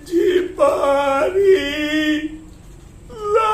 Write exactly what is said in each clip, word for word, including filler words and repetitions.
झिपारी ला।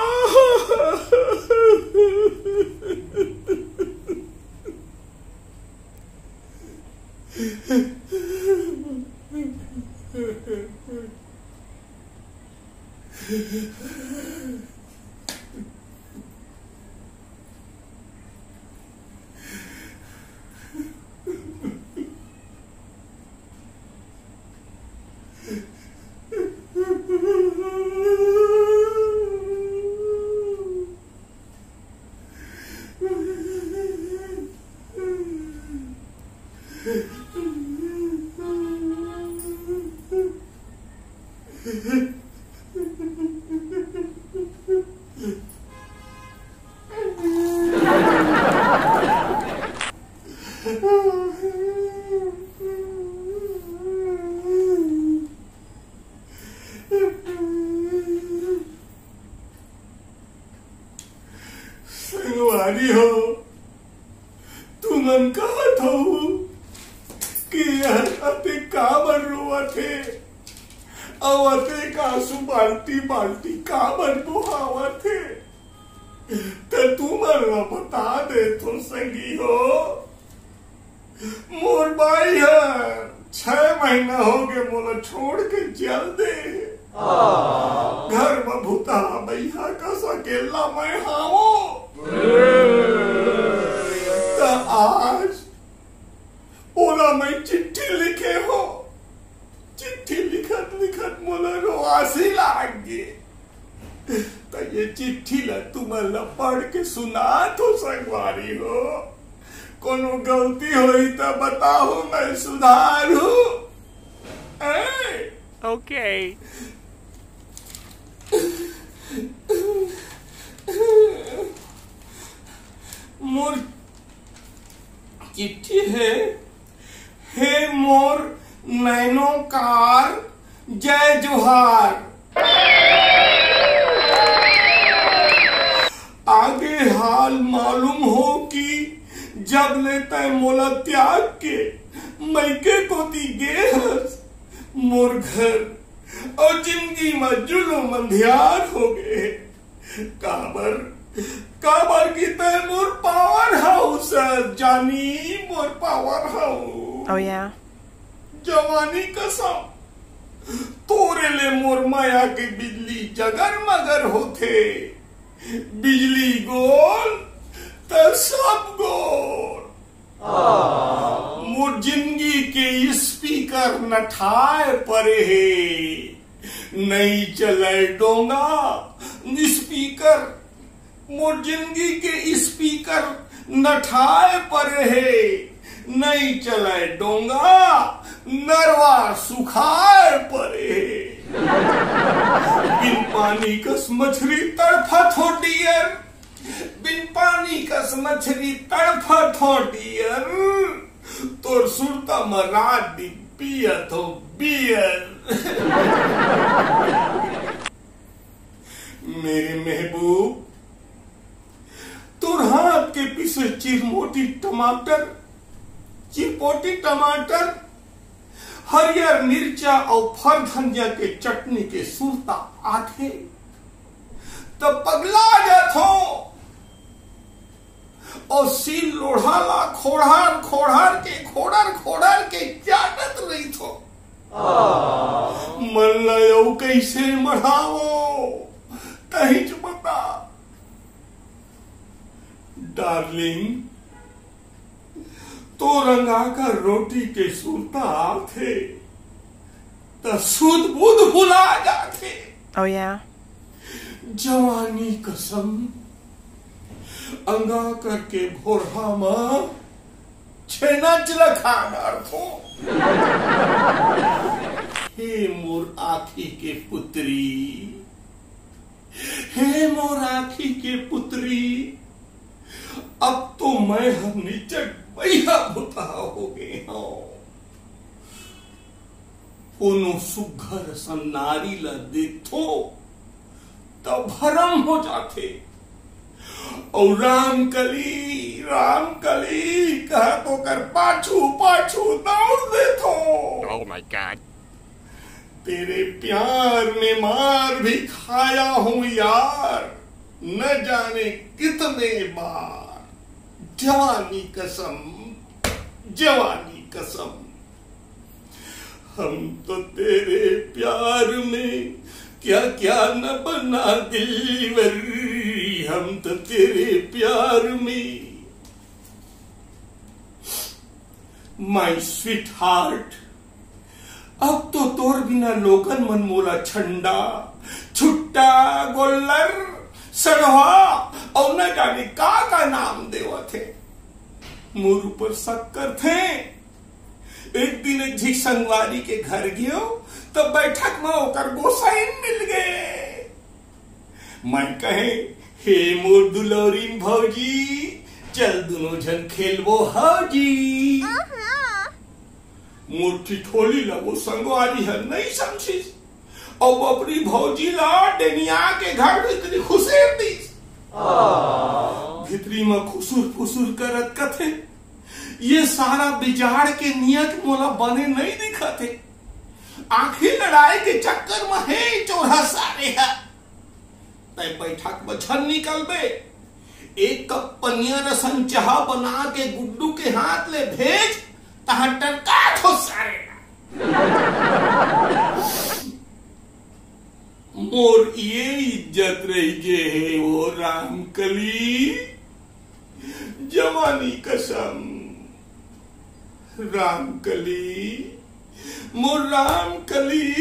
संगवारी हो, तुमन कहत हव कि यह अतेक काबर रोवत हे, अउ अतेक आंसू बाल्टी बाल्टी काबर बोहावत हे? त तुमन ला बता देथों संगी हो, मोर बाई ह छह महीना होगे मोला छोड़ के चल दे। घर म भूतहा बइहा कस अकेल्ला मैं हावों। त आज ओला मैं चिट्ठी लिखे हों। चिट्ठी लिखत लिखत मोला रोवासी लाग गे। त ये चिट्ठी ला तुमन ला पढ़ के सुनात हों संगवारी हो। कोनो गलती होही त बताहू, मैं सुधारहूं। ए? Okay। मोर चिट्ठी हे, हे मोर नैनोकार, जय जोहार। आगे हाल मालूम हो कि जब ले तैं मोला त्याग के मइके कोती गे हस, मोर घर अउ जिनगी म जुलूम अंधियार हो गे हे। काबर, काबर कि तैं मोर पावर हाउस हस, जानी, more power house. Oh, yeah? जवानी कसम, तोरे ले मोर मया के बिजली जगर मगर होथे। बिजली गोल, त सब गोल। मोर जिनगी के स्पीकर नठाए परे हे, नइ चलय डोंगा स्पीकर। मोर जिनगी के स्पीकर नठाए परे हे, नइ चलय डोंगा, नरवा सुखाए परे हे। बिन पानी कस मछरी तड़फत हो डियर, बिन पानी कस मछरी तड़फत हो डियर, तोर सुरता म रात दिन पियत हो बियर। मेरे महबूब, तोर हाथ के पीसे चिरमोटी टमाटर, चिरपोटी टमाटर, हरियर मिर्चा अउ फर धनिया के चटनी के सुरता आथे, त पगला जाथों। अउ सील लोढ़ा ला खोड़ार खोड़ार के, खोड़ार खोड़ार के चाटत रहिथों। मन ला अउ कइसे मढ़ावों, तहीच बता। डार्लिंग, तोर अंगाकर रोटी के सुरता आथे, त सुध बुध भुला जाथे। Oh, yeah? जवानी कसम, अंगाकर के भोरहा म छेना चिला खा डारथों। हे मोर आँखी के पुतरी, हे मोर आँखी के पुतरी, अब तो मैं ह निचट बइहा भुतहा हो गे हंव। कोनो सुग्घर असन नारी ल देखथों, त भरम हो जाथे। अउ रामकली, रामकली कहत ओकर पाछू, पाछू दौड़ देथों। Oh my God! तेरे प्यार में मार भी खाया हूँ यार, न जाने कितने बार। जवानी कसम, जवानी कसम। हम तो तेरे प्यार में क्या क्या न बना दिलबर। हम तो तेरे प्यार में। माय स्वीट हार्ट, अब तो तोर बिना लोगन मन मोला छंडा, छुट्टा, गोल्लर, सड़वा अउ न जाने का का नाम देवत हे। मोर ऊपर शक करथे। एक दिन एक झिक संगवारी के घर गेंव, त बैठक म ओकर गोसाइन मिल गे। मैं कहे, "हे मोर दुलौरिन भौजी, चल दुनों झन खेलबो हौजी।" मोर ठिठोली ला वो संगवारी हर नइ समझिस, अउ अपनी भौजी ला डेनिया के घर भीतरी खुसेर दिस। भीतरी म खुसुर फुसुर करत कथे, "ये सारा बिजाड़ के नियत मोला बने नइ दिखत हे। आंखी लड़ाए के चक्कर म हे चोरहा सारे ह।" तै बैठक म झन निकलबे। एक कप पनियर असन चाहा बना के गुड्डू के हाथ ले भेज, तहां टरका थो सारे। मोर ये इज्जत रह गे हे वो रामकली, जवानी कसम। रामकली, मोर रामकली,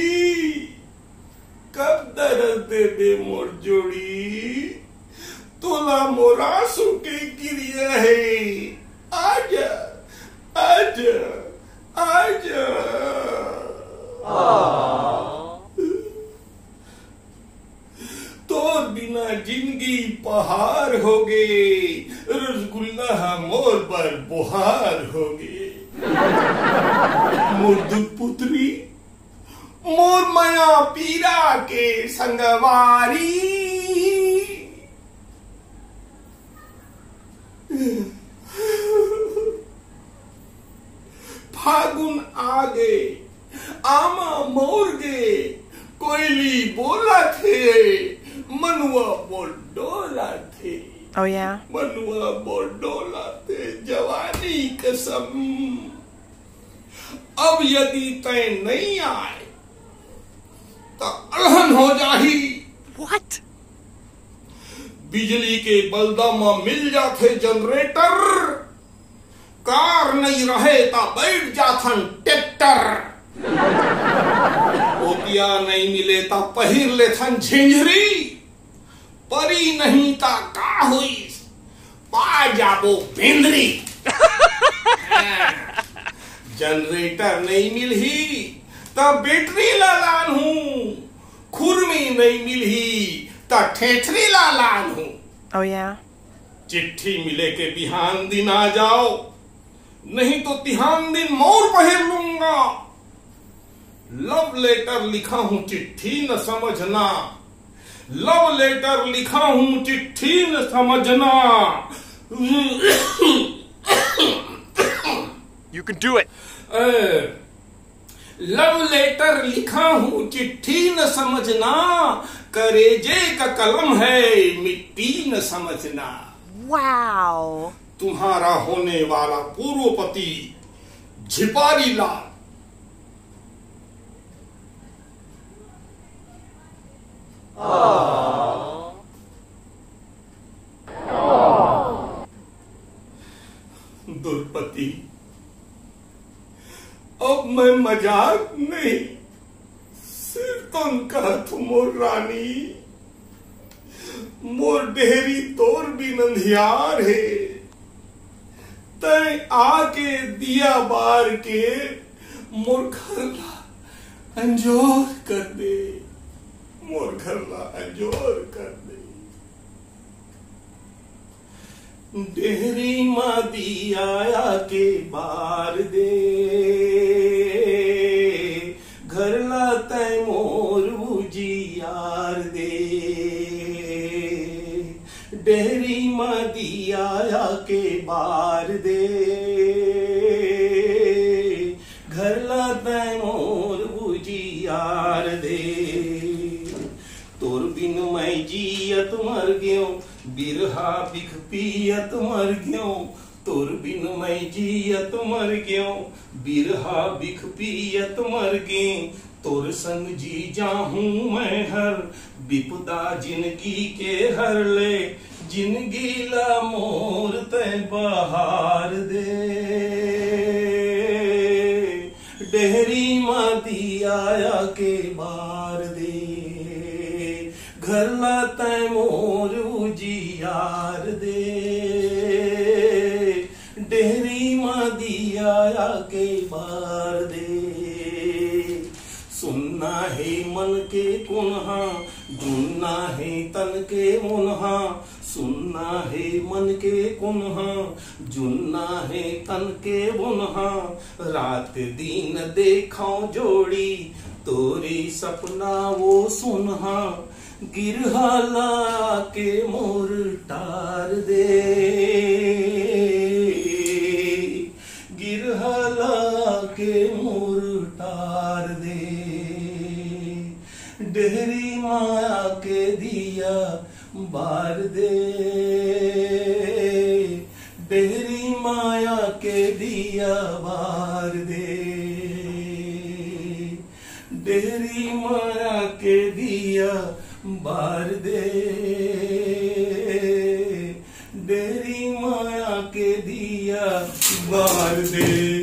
कब दरस देबे मोर जोड़ी? तोला मोर आंसू के किरिया हे, आजा, आजा, आजा। तोर बिना जिंदगी पहाड़ होगे, रसगुल्ला ह मोर बर बोहार होगे। मोर दूध पुतरी, मोर मया पीरा के संगवारी। फागुन आगे, आमा मौर गे, कोयली बोलत हे, मनुआ मोर डोलत हे। Oh, yeah? मनुआ मोर डोलत हे, जवानी कसम। अब यदि तै नइ आए, त अलहन हो जाही। What? बिजली के बलदा म मिल जाथे जनरेटर, कार नइ रहे त बैठ जाथन ट्रैक्टर। पोतिया नइ मिले त पहिर लेथन झिंझरी, परी नहीं त का होइस, पा जाबो बेंदरी। जनरेटर नइ मिलही त बैटरी ला लानहूं, खुरमी नइ मिलही त ठेठरी ला लानहूं। Oh, yeah? चिट्ठी मिले के बिहान दिन आ जाओ, नहीं तो तिहान दिन मौर पहिर लूंगा। लव लेटर लिखा हूं, चिट्ठी न समझना। लव लेटर लिखा हूं, चिट्ठी न समझना। You can do it. ए, लव लेटर लिखा हूं, चिट्ठी न समझना। करेजे का कलम है, मिट्टी न समझना। Wow. तुम्हारा होने वाला पूर्वपति झिपारी लाल। दुर्पति, अब मैं मजाक नहीं, सिरतोन कहत हूं मोर रानी, मोर डेहरी तोर बिन अंधियार हे। तैं आके दिया बार के मोर घर ला अंजोर कर दे, मोर घर ला अंजोर कर दे। डेहरी म दिया आके बार दे, घर ला तैं मोर उजियार दे। डेहरी म दिया आके बार दे, घर ला तैं मोर उजियार यार दे। तोर बिन मैं जियत मर गेंव, बिरहा बिख पियत मर गेंव। तोर बिन मैं जियत मर गेंव, बिरहा बिख पियत मर गेंव। तोर संग जी जाहूं मैं हर, बिपदा जिनगी के हर ले, जिनगी ला मोर तैं बहार दे। डेहरी म दिया के बार दे, घर ला तैं मोर उजियार दे। डेहरी म दिया के बार दे। सुनना हे मन के कुनहा, जुनना हे तन के मुनहा। सुनना हे मन के कुनहा, जुनना हे तन के मुनहा। रात दिन देखंव जोड़ी, तोरे सपना वो सुनहा। गिरहा ला के मोर टार दे, गिरहा ला के मोर टार दे। डेहरी म आके दिया बार दे, डेहरी म आके दिया बार दे। डेहरी म आके दिया बार दे, डेहरी म आके दिया बार दे।